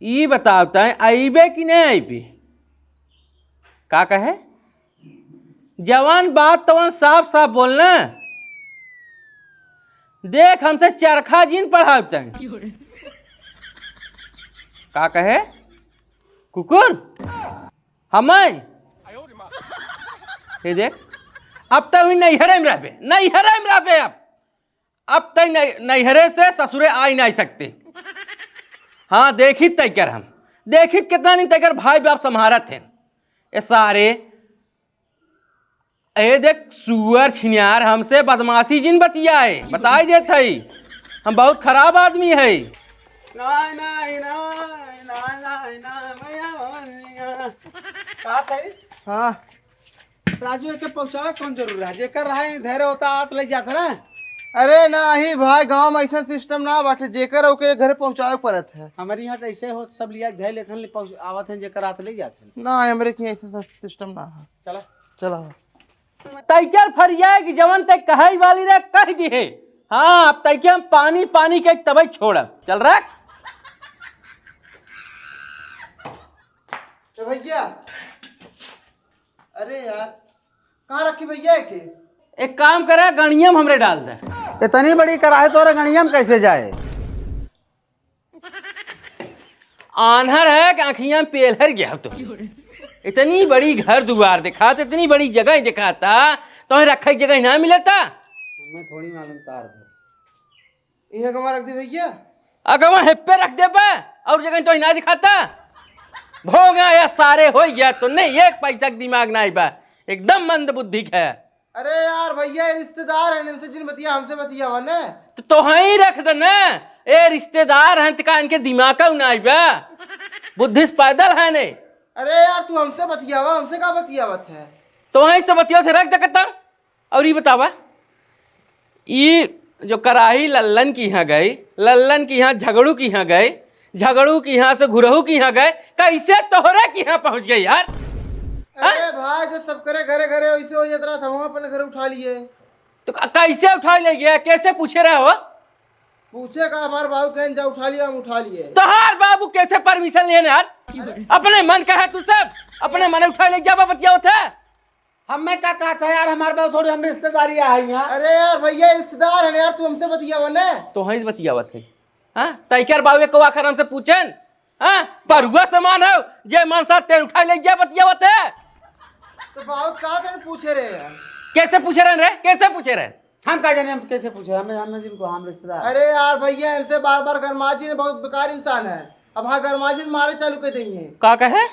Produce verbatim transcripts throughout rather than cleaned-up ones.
ई बताओ तैं अइबे कि नहीं अइबे? का कहे? जवान बात तवन साफ साफ बोलना। देख, हमसे चरखा जिन पढ़ाओ तैं। का कहे? कुकुर? हमें? ये देख, अब तैं हुई नैहरे में रहबे, नैहरे में रहबे अब। अब तैं नै-, नैहरे से ससुरे आइ नाहीं सकते। हाँ, देखित तैकर हम, देखित कितना दिन तैकर भाई बाप सम्हारत हैं। ए सारे, ए देख सुअर छिनियार, हमसे बदमाशी जिन बतियाए, बताइ देत हई, हम बहुत खराब आदमी हई। नाहीं, नाहीं, नाहीं, नाहीं, नाहीं, नाहीं, भैया, भैया। का कही? हाँ। राजू, एके पहुँचावे कौन जरूर है? जेकर रहे धैर्य होता, आत ले जात ना। अरे नाहीं भाई, गाँव में अइसन system ना बाटे, जेकर ओके घरे पहुँचावे पड़त है। हमरे यहाँ तो अइसे होत, सब लिया के धै लेत हन, ले पहुँच-, आवत हैं, जेकर आत ले जात हन। ना, हमरे के अइसन system ना है। चला। चला। तैकर फरिया कि जवन तै कहै वाली रहे, कहि दिहे। हाँ, अब तैके हम पानी पानी के तबै छोड़ब। चल रख। ए भैया, अरे यार, कहाँ रखी भैया एके? एक काम करे, गणिया में हमरे डाल दे। इतनी बड़ी कराही तोरे गणिया में कैसे जाए? आन्हर है कि आँखिया में पेलहर गया हो तो। इतनी बड़ी घर दुआर दिखात, इतनी बड़ी जगह दिखाता, तो रखे के जगह ना मिलता। हमें थोड़ी मालूम तार दे। इहे अगवा रख दे भैया। अगवा हेप्पे रख देबा, और जगह तो ना दिखाता। भोंगा या सारे हो गया तो नहीं, एक पैसा के दिमाग नाहीं बा, एकदम मंद बुद्धि के है। अरे यार भैया, ये रिश्तेदार हैं, इनसे जिन बतिया, हमसे बतियावा ने। तो तोहई रख दे ना, ए रिश्तेदार हैं, तो का इनके दिमाग का नाहीं बा, बुद्धि से पैदल है ने। अरे यार, तू हमसे बतियावा, हमसे का बतियावत है? तोहई से बतियावा से रख दे कता। और ई बतावा, ई जो कराही लल्लन की यहाँ गई, लल्लन की यहाँ झगड़ू की यहाँ गई, झगड़ू की यहाँ से घुरहू की यहाँ गए, कैसे तोहरे की यहाँ पहुँच गई यार? हाँ? अरे भाई, जो सबकरे घरे घरे वैसे हो जात रहा था, वहाँ अपने घरे उठा लिए। तो क-, कैसे उठा ले गया, कैसे पूछे रहे हो? पूछे का, हमार बाबू कहें जा उठा लिया, हम उठा लिए। तोहार बाबू कैसे permission लेने यार? अरे। अपने मन का है तू सब, अपने मन उठा ले, जब बतिया होता है। हमें का कहत है यार, हमार बाबू थोड़ी हम रिश्तेदारी आई यहाँ। अरे यार भैया, रिश्तेदार है यार, तू हमसे बतियावा ने। तोहई से बतियावत है। हाँ, तैकर बाबू एक आखर हमसे पूछेन। हाँ, परुआ समान हो, जे मन सार तेल उठा ले, जे बतियावत है। तो बाबू का तन पूछे रहे यार? कैसे पूछे रहे रे? कैसे पूछे रहे? हम का जाने, हम कैसे पूछे? हमें, हमें जिनको हम रिश्तेदार। अरे यार भैया, इनसे बार बार गरमाजी ने बहुत बेकार इंसान है। अब हाँ, गरमाजी ने मारे चालू कर देंगे। का कहे?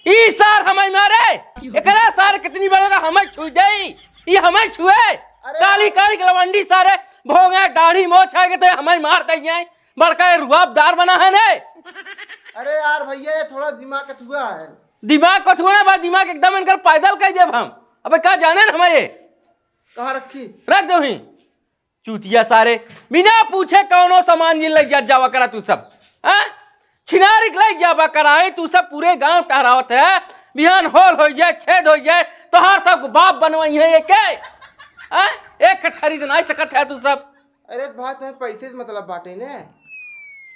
ई सार हमें मारे, एकरा सार कितनी बड़ेगा हमें छू जाई, ई हमें छुए। अरे काली काली के लवंडी सारे भोंगे दाढ़ी मोछ आएगे तो हमें मार देंगे। बड़का ये रुआबदार बना है ने। अरे यार भैया, ये थोड़ा दिमाग का थुआ है। दिमाग का थुआ ना बा, दिमाग एकदम इनकर पैदल कर देब हम। अबे का जाने न हमें ये। कहाँ रखी? रख दो ही। चूतिया सारे, बिना पूछे कौनो सामान जिन लइ जात जावा करा तू सब, हाँ? छिनारिक लइ जावा करा, तू सब पूरे गांव टहरावत है, बिहान होल होइ जाए, छेद होइ जाए, तोहार सब बाप बनवइहैं एके, हाँ? एक खट खरीद नाहीं सकत है तू सब। अरे भाई, तुम्हें पैसे से मतलब बाटे ने।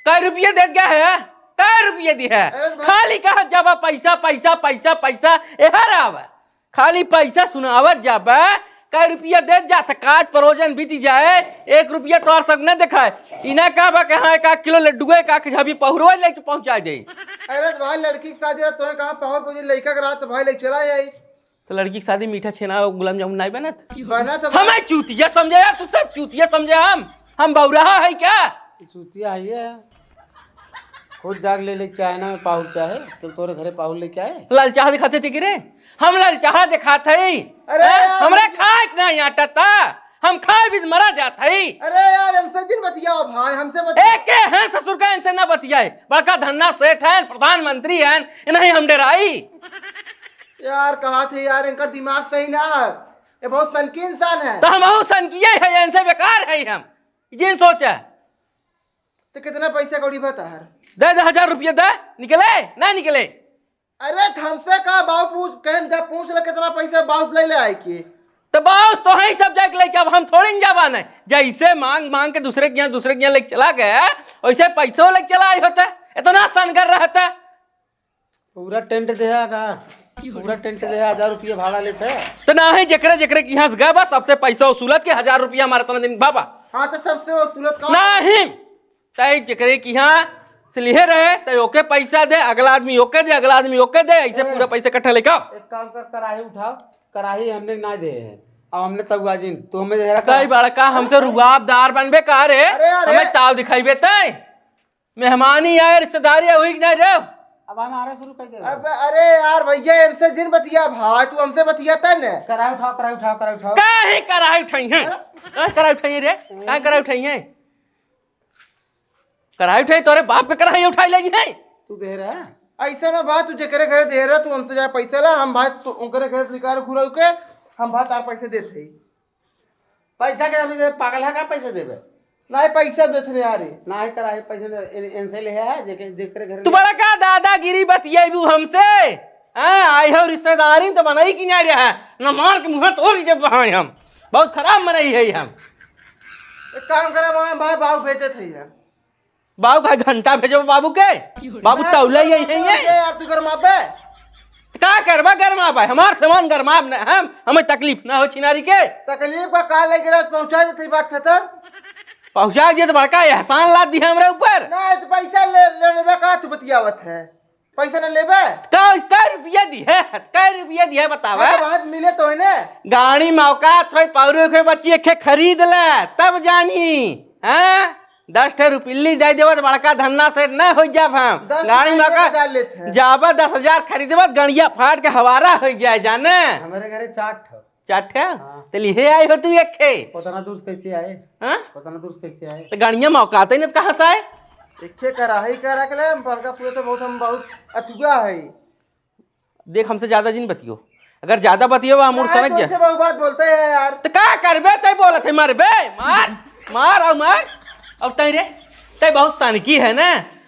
कै रुपये देत गया है? कै रुपये दी है? अरे भाई। खाली कहत जावा पैसा, पैसा, पैसा, पैसा, एहर आवा। खाली पैसा सुनावत जाबे, कै रुपया देत जात, काज परोजन बीत जाए, एक रुपया तोहर सब न देखाए। ई ना कहबा कि हाँ, एक आध किलो लड्डुए, एक आध झाबी पहुरवा लेके पहुँचा दे। अरे तो भाई, लड़की के शादी रहा, तोहे कहाँ पहुर पूजे, लड़का के रात भाई लेके चला जाई। तो लड़की के शादी मीठा छेना और गुलाब जामुन नाहीं बनत? बनत है भाई। हमें चूतिया समझे यार, तू सब चूतिया समझे हम। हम बौराहा है क्या? ई चूतिया है ये। खुद जाके ले लेके चाहे ना, पाहुर चाहे, तो तोरे घरे पाहुर लेके आए। ललचाहा दिखाते थे कि रे, हम ललचाहा दिखात हई। अरे हैं? यार, हमरे भाई। खाए के नाहीं आटा ता, हम खाए बीच मरा जात हई। अरे यार, हमसे जिन बतियाओ भाई, हमसे बतियाओ। एके हैं ससुर का, इनसे ना बतियाए। बड़का धन्ना सेठ हैं, प्रधानमंत्री हैं, इन्हें हम डराई। यार, कहा थे यार, इनका दिमाग सही ना है, ये बहुत सनकी इंसान है। तो हम बहुत सनकिए हैं, इनसे बेकार है हम। जिन सोचा। तो कितना पैसा कौड़ी बा तहार? दे दे, हजार रुपया दे, निकले, ना निकले। अरे, तो हमसे का बाबू पूछ, कहें जब पूछ ले कितना पैसा, बाउस ले ले आए के। तो बाउस तो है सब जाके लेके, अब हम थोड़ी न जाबा नहीं। जैसे मांग मांग के दूसरे के यहाँ, दूसरे के यहाँ लेके चला गया, वैसे पैसों लेके चला आए होते। इतना सनगर रहता। पूरा टेंट देहा का? पूरा टेंट देहा, हजार रुपया भाड़ा लेते। तो नाही, जेकरे जेकरे के यहाँ से गए बस, सबसे पैसा वसूलत के हजार रुपया हमारा इतना दिन बाबा। हाँ, तो सबसे वसूलत का? नाही, तय जेकरे के यहाँ से लिहे रहे, तय ओके पैसा दे, अगला आदमी ओके दे, अगला आदमी ओके दे, ऐसे ए, पूरा पैसा इकट्ठा लेके आओ। एक काम कर, कढ़ाई उठाओ, कढ़ाई हमने ना दे हैं। अब हमने तगुआ जिन, तू हमें दे रहा तय बड़का हमसे रुआबदार बनबे का रे? अरे, अरे। हमें ताव दिखाइबे तय? मेहमानी आए, रिश्तेदारी आए, हुई कि नहीं रे? अब हम आरा शुरू कर दे। अब अरे यार भैया, इनसे जिन बतिया भाई, तू हमसे बतियाता न। कढ़ाई उठाओ, कढ़ाई उठाओ, कढ़ाई उठाओ। काहे कढ़ाई उठाई हैं? अरे? काहे कढ़ाई उठाई हैं रे? काहे कढ़ाई उठाई हैं? कढ़ाई उठाई, तोरे बाप के कढ़ाई उठाई लगी है। तू दे रहा है? ऐसे ना बात, तू जेकरे घरे दे रहा, तू हमसे जाए पैसा ला, हम भाई तू उनकरे घरे से निकाल घुराऊ के, हम भाई तार पैसे देते ही। पैसा के अभी दे, पागल है का पैसे देबे? नाही, पैसा देत नहीं आ रही। नाही कढ़ाई पैसे दे, इन-, इनसे ले है, जेके, जेकरे घरे तू ले। बड़ा का दादागिरी बतियाबू हमसे? हाँ, आई हो रिश्तेदारी तो बनाई कि नहीं रहा है? न मार के मुँह तोड़ दीजिए वहाँ हम। बहुत खराब मनई है हम। एक काम करे, वहाँ भाई बाबू भेजे थे यार। बाबू का घंटा भेजो बाबू के। बाबू तौला ही यही है। यार, तू गरमाबे? तो का करबा गरमाबा? हमार सामान गरमाब न हम, हमें तकलीफ ना हो छिनारी के। तकलीफ का का ले गिलास पहुंचा देते, बात खत्म। पहुंचा दिए तो बड़का एहसान लाद दिए हमरे ऊपर। ना, तो पैसा ले, ले लेबे का तू बतियावत है? पैसा ना लेबे? कै, कै रुपया दिए? कै रुपया दिए बतावा? हाँ, तो आज मिले तो है ना। गाड़ी मौका थोड़ी पाउरे के बच्ची एक खरीद ले, तब जानी। हाँ? दस ठे रुपिल्ली दे देबो तो बड़का धन्ना सेठ ना हो जाब हम। दस गाड़ी रुपया में का बजा लेत है। जाबा दस हजार खरीदबा तो गड़िया फाट के हवारा हो जाए जाने। हमारे घरे चार ठो। चार ठे? हाँ। तो लिहे आए हो तू एक ठे। उतना दूर से कैसे आए? हाँ? उतना दूर से कैसे आए? तो गड़िया में औकात ही नहीं तो कहाँ से आए? एक ठे कराही का रख ले, हम बड़का सुए तो बहुत, हम बहुत अछुआ है। देख, हमसे ज्यादा जिन बतियो। अगर ज्यादा बतियो, बा मूड सनक जाए। बहुत बात बोलते हैं यार। तो का करबे, तय बोलत है, मरबे, मार, मार, और मार। अब तय रे, तय बहुत सनकी है ना,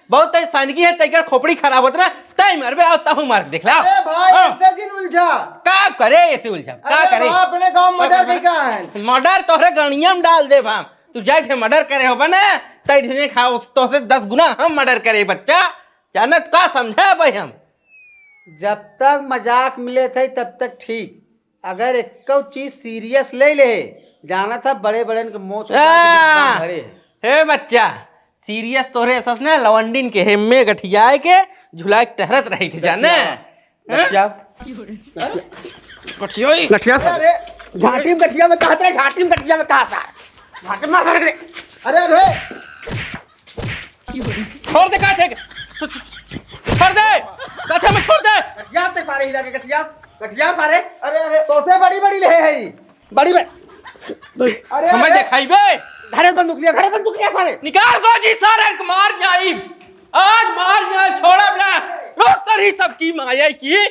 बहुत तय सनकी है, तय कर खोपड़ी खराब होत ना, तय मरबे, आओ तहु मार के देख ला। अरे भाई, हाँ। ऐसे जिन उलझा। का करे ऐसे उलझा, का अरे करे? भाई, अपने गाँव मर्डर अरे भी का है? मर्डर तोहरे गणिया में डाल देब हम। तू जाए थे मर्डर करे होबा ना, तय थे खा, उस, तोहसे दस गुना हम मर्डर करे, बच्चा। जानत का समझे भाई हम? जब तक मजाक मिले थे तब तक ठीक, अगर एक्को चीज सीरियस ले ले, जाना था बड़े बड़े के मोच उतार के हाँ। बीच बांध भरे। हे बच्चा, सीरियस तोहरे एहसास ना लवंडिन के हेम्मे गठियाए के झुलाए के टहरत रही थे जाने। गठिया। गठिया। गठिया। अरे। झाटी में गठिया में कहा था, झाटी में गठिया में कहा था। झाटी मार अरे, अरे। छोड़ दे, का थे? छो-, छो-, छोड़ दे। का थे, मैं छोड़ दे। गठिया ते सारे हिला के गठिया, गठिया सारे। अरे, अरे। तोसे बड़ी, बड़ी ले है, बड़ी, बड़ी। अरे, हमें अरे। देखाई बे। घरे बंदूक लिया, घरे बंदूक लिया सारे। निकाल को जी सारे, मार जाई। आज मार जाई, छोड़ा बड़ा। रोक कर ही सबकी माया की।